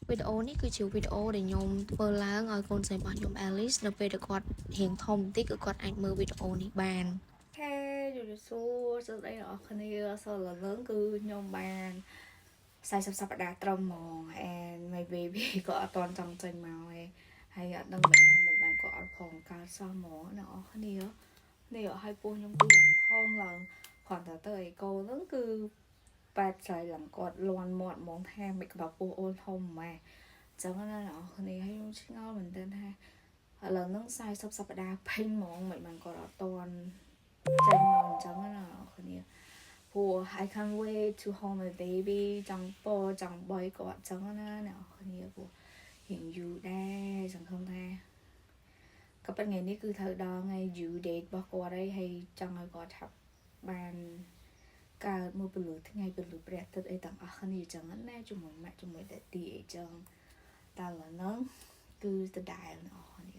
វីដេអូនេះគឺជាវីដេអូដែលខ្ញុំធ្វើឡើងឲ្យកូនស្រីរបស់ខ្ញុំ Alice នៅពេលដែលគាត់រៀងធំបន្តិចគឺគាត់អាចមើលវីដេអូនេះបាន ហេជម្រាបសួរសួស្តីអ្នកនរគ្នាសូមឥឡូវហ្នឹងគឺខ្ញុំបាន40សប្តាហ៍ត្រឹមហ្មង and my baby ក៏អត់តន់ចង់ចេញមកឯងហើយអត់ដឹងមិនបានមិនបានក៏អត់ផងកើតសោះហ្មងអ្នកនរគ្នានេះឲ្យពោះខ្ញុំគឺឡើងធំឡើងគ្រាន់តែទៅអេកូហ្នឹងគឺប៉ែតស្រីឡើងគាត់លន់មាត់ហ្មងថាមិនក្បាលពោះអូនធំម៉ែអញ្ចឹងណាអ្នកនរគ្នាហើយខ្ញុំឆ្ងល់មែនទែនថាឥឡូវហ្នឹង40សប្តាហ៍ពេញហ្មងមិនបានគាត់អត់តន់ ចេញមកអញ្ចឹងណាអ្នកគ្នាព្រោះ I can't wait to hold my baby ចង់ពោចង់បីគាត់អញ្ចឹងណាអ្នកគ្នាព្រោះរៀងយូរដែរសង្ឃឹមថាក៏ប៉ុន្តែថ្ងៃនេះគឺត្រូវដល់ថ្ងៃ due date របស់គាត់ហើយហើយចង់ឲ្យគាត់ឆាប់បានកើតមួយពលឺថ្ងៃពលឺព្រះអាទិត្យអីទាំងអស់គ្នាអញ្ចឹងណាជាមួយម៉ាក់ជាមួយ daddy អីចឹងតែឥឡូវហ្នឹងគឺដដែលអ្នកគ្នា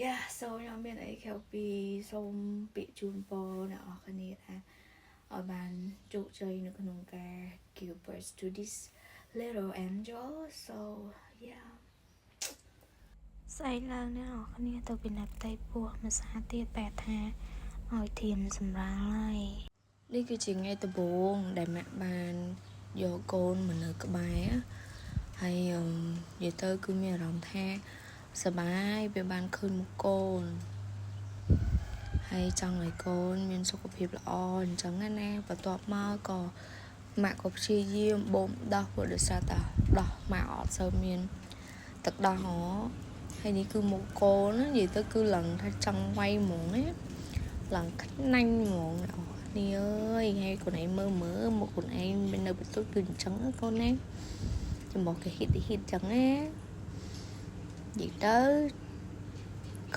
Yeah, so ខ្ញុំមានអីក្រៅពីសូមពាក្យជូនពរអ្នកនរគ្នាថាឲ្យបានជោគជ័យនៅក្នុងការ give birth to this little angel. So yeah. ស្អែកឡើងអ្នកនរគ្នាទៅពិនិត្យផ្ទៃពោះមួយសាទៀតបែបថាឲ្យធៀមសម្រាលហើយនេះគឺជាថ្ងៃដំបូងដែលម៉ាក់បានយកកូនមកនៅក្បែរហើយអឺនិយាយទៅគឺមានអារម្មណ៍ថាសប្បាយពេលបានឃើញមុខកូនហើយចង់ឲ្យកូនមានសុខភាពល្អអញ្ចឹងណាបន្ទាប់មកក៏ម៉ាក់ក៏ព្យាយាមបូមដោះព្រោះដោយសារតែដោះម៉ាក់អត់សូវមានទឹកដោះហ៎ហើយនេះគឺមុខកូនណានិយាយទៅគឺឡើងថាចង់វាយហ្មងណាឡើងខ្នាញ់ហ្មងអ្នកនរគ្នាអើយហើយកូនឯងមើលមើលមុខខ្លួនឯងមាននៅបន្ទប់គឺអញ្ចឹងណាកូនណាចំមកគេហ៊ីតហ៊ីតចឹងណានិយាយទៅ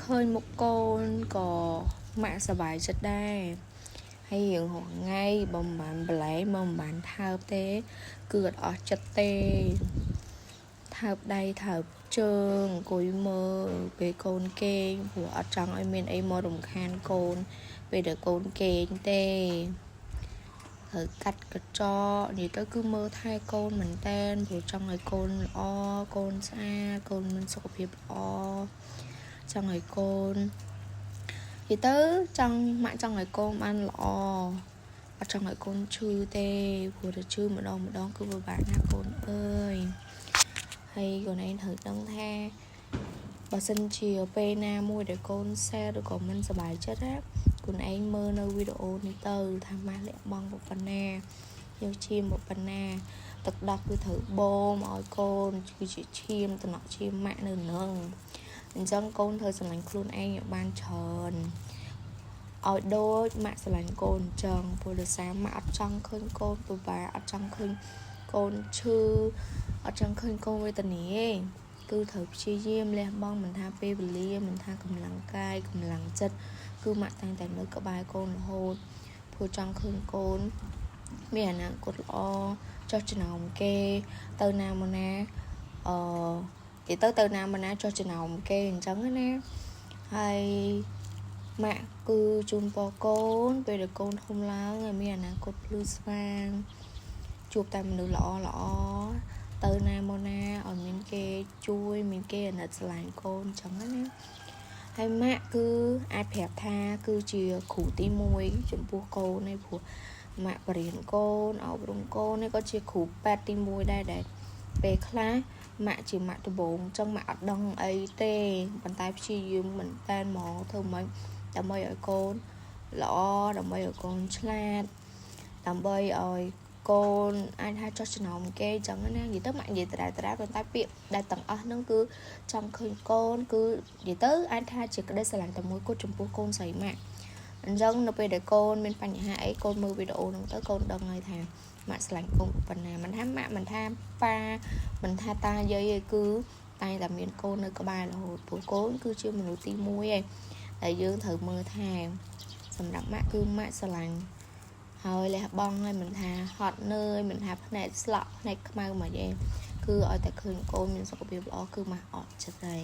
ឃើញមុខកូនក៏ម៉ាក់សប្បាយចិត្តដែរហើយរៀងរាល់ថ្ងៃបើមិនបានបលែងបើមិនបានថើបទេ គឺអត់អស់ចិត្តទេថើបដៃថើបជើងអង្គុយមើលពេលកូនគេងព្រោះអត់ចង់ឲ្យមានអីមករំខានកូន ពេលដែលកូនគេងទេត្រូវកាត់កញ្ចក់និយាយទៅគឺមើលថែកូនមែនតែនព្រោះចង់ឲ្យកូនល្អកូនស្អាតកូនមានសុខភាពល្អចង់ឲ្យកូននិយាយទៅចង់ម៉ាក់ចង់ឲ្យកូនបានល្អអត់ចង់ឲ្យកូនឈឺទេព្រោះតែឈឺម្ដងម្ដងគឺពិបាកណាស់កូនអើយហើយកូនឯងត្រូវដឹងថាបើសិនជាពេលណាមួយដែលកូន sad ឬក៏មិនសប្បាយចិត្តណាខ្លួនឯងមើលនៅវីដេអូនេះទៅថាម៉ាស់លាក់បង់ប៉ុណ្ណាយកឈាមប៉ុណ្ណាទឹកដោះគឺត្រូវបូមឲ្យកូនគឺជាឈាមតំណក់ឈាមម៉ាក់នៅនឹងអញ្ចឹងកូនត្រូវស្រឡាញ់ខ្លួនឯងឲ្យបានច្រើនឲ្យដូចម៉ាក់ស្រឡាញ់កូនអញ្ចឹងព្រោះដោយសារម៉ាក់អត់ចង់ឃើញកូនពិបាកអត់ចង់ឃើញកូនឈឺអត់ចង់ឃើញកូនវេទនាទេគឺត្រូវព្យាយាមលះបង់មិនថាពេលវេលាមិនថាកម្លាំងកាយកម្លាំងចិត្តគឺម៉ាក់តែងតែនៅក្បែរកូនរហូតព្រោះចង់ឃើញកូនមានអនាគតល្អចោះចំណោមគេទៅណាមកណាអឺនិយាយទៅទៅណាមកណាចោះចំណោមគេអញ្ចឹងណាហើយម៉ាក់គឺជូនពរកូនពេលដែលកូនធំឡើងឲ្យមានអនាគតភ្លឺស្វាងជួបតែមនុស្សល្អល្អទៅណាមកណាឲ្យមានគេជួយមានគេអាណិតស្រឡាញ់កូនអញ្ចឹងណាហើយម៉ាក់គឺអាចប្រាប់ថាគឺជាគ្រូទី1ចំពោះកូនឯព្រោះម៉ាក់បរៀនកូនអប់រំកូននេះក៏ជាគ្រូពេទ្យទី1ដែរដែលពេលខ្លះម៉ាក់ជាម៉ាក់ដំបូងអញ្ចឹងម៉ាក់អត់ដឹងអីទេប៉ុន្តែព្យាយាមមិនតែនហ្មងធ្វើម៉េចដើម្បីឲ្យកូនល្អដើម្បីឲ្យកូនឆ្លាតដើម្បីឲ្យកូនអាចថាចោះចំណោមគេអញ្ចឹងណានិយាយទៅម៉ាក់និយាយត្រែត្រែប៉ុន្តែពាក្យដែលទាំងអស់ហ្នឹងគឺចង់ឃើញកូនគឺនិយាយទៅអាចថាជាក្តីស្រឡាញ់តែមួយគត់ចំពោះកូនស្រីម៉ាក់អញ្ចឹងនៅពេលដែលកូនមានបញ្ហាអីកូនមើលវីដេអូហ្នឹងទៅកូនដឹងហើយថាម៉ាក់ស្រឡាញ់កូនប៉ុណ្ណាមិនថាម៉ាក់មិនថាប៉ាមិនថាតាយាយឯងគឺតែតែមានកូននៅក្បែររហូតព្រោះកូនគឺជាមនុស្សទី1ឯងដែលយើងត្រូវមើលថែសម្រាប់ម៉ាក់គឺម៉ាក់ស្រឡាញ់ហើយលះបង់ហើយមិនថាហត់នឿយមិនថាភ្នែកស្លក់ភ្នែកខ្មៅមកឯងគឺឲ្យតែឃើញកូនមានសុខភាពល្អគឺម៉ាក់អត់ចិត្តហើយ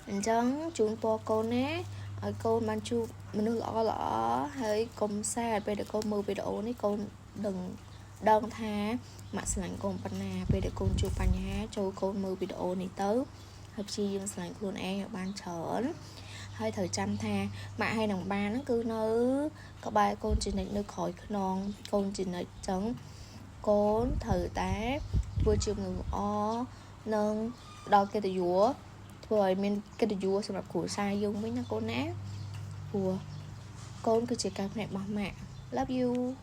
អញ្ចឹងជូនពរកូនណាឲ្យកូនបានជួបមនុស្សល្អល្អហើយកុំ sad ពេលដែលកូនមើលវីដេអូនេះកូនដឹង ដឹងថាម៉ាក់ស្រឡាញ់កូនប៉ុណ្ណាពេលដែលកូនជួបបញ្ហាចូលកូនមើលវីដេអូនេះទៅហើយព្យាយាមស្រឡាញ់ខ្លួនឯងឲ្យបានច្រើនហើយត្រូវចាំថាម៉ាក់ហើយនឹងបានហ្នឹងគឺនៅក្បែរកូនជានិច្ចនៅក្រោយខ្នងកូនជានិច្ចចឹងកូនត្រូវតែធ្វើជាមនុស្សល្អនិងផ្ដល់កិត្តិយសធ្វើឲ្យមានកិត្តិយសសម្រាប់គ្រួសារយើងវិញណាកូនណាព្រោះកូនគឺជាកែវភ្នែករបស់ម៉ាក់។ Love you.